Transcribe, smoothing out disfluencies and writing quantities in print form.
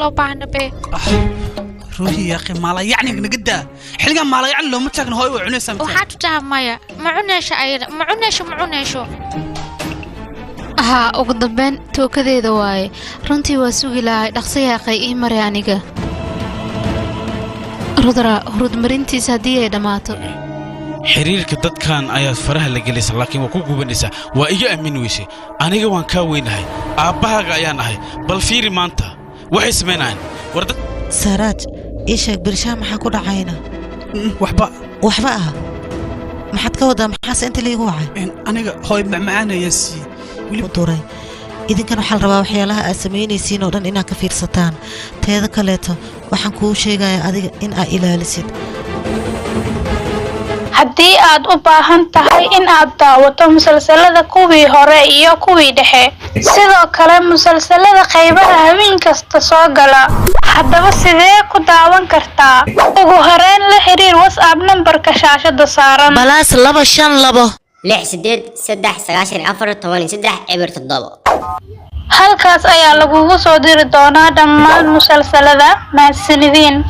loo baahna be. Ruuhi yaaqi, maalayacniga naga daa. Xilligan maalayacni looma taagna. Hooyo way cunaysaa mitaan. Waxaad tahaa maya, ma cunayso ayada, ma cunayso, ma cunayso. Haa, ugu dambeyn tookadeeda waaye. Runtii waa sugi lahay. Dhaqso yaaqay, ii maray aniga. Rudra hurudmarintiisa haddii ay dhammaato. Xiriirka dadkan ayaad faraha la gelaysaa, laakiin waa ku gubanaysaa. Waa iga aamin weysay. Aniga waan kaa weynahay, aabbahaaga ayaan ahay. Bal fiiri maanta waxay samaynayaan. War dad. Saaraaj, ii sheeg, Birshaa maxaa ku dhacayna? Waxba. Waxba ah? Maxaad ka wadaa? Maxaase inta liigu wacay? Aniga hooy macmacaan ayaa siiyey. Ku duray. Idinkan waxaa la rabaa waxyaalaha aad samaynaysiin oo dhan inaad ka fiirsataan. Teeda kaleeto, waxaan kuu sheegayaa adiga in aad ilaalisid. Haddii aad u baahan tahay in aad daawato musalsalada kuwii hore iyo kuwii dhexe, sidoo kale musalsalada qaybaha habeen kasta soo gala, haddaba sidee ku daawan kartaa? Ugu horeyn la xiriir WhatsApp nambarka shaashada saaran. +252 683 94 13 07. Halkaas ayaa lagugu soo diri doonaa dhammaan musalsalada. Mahadsanidin.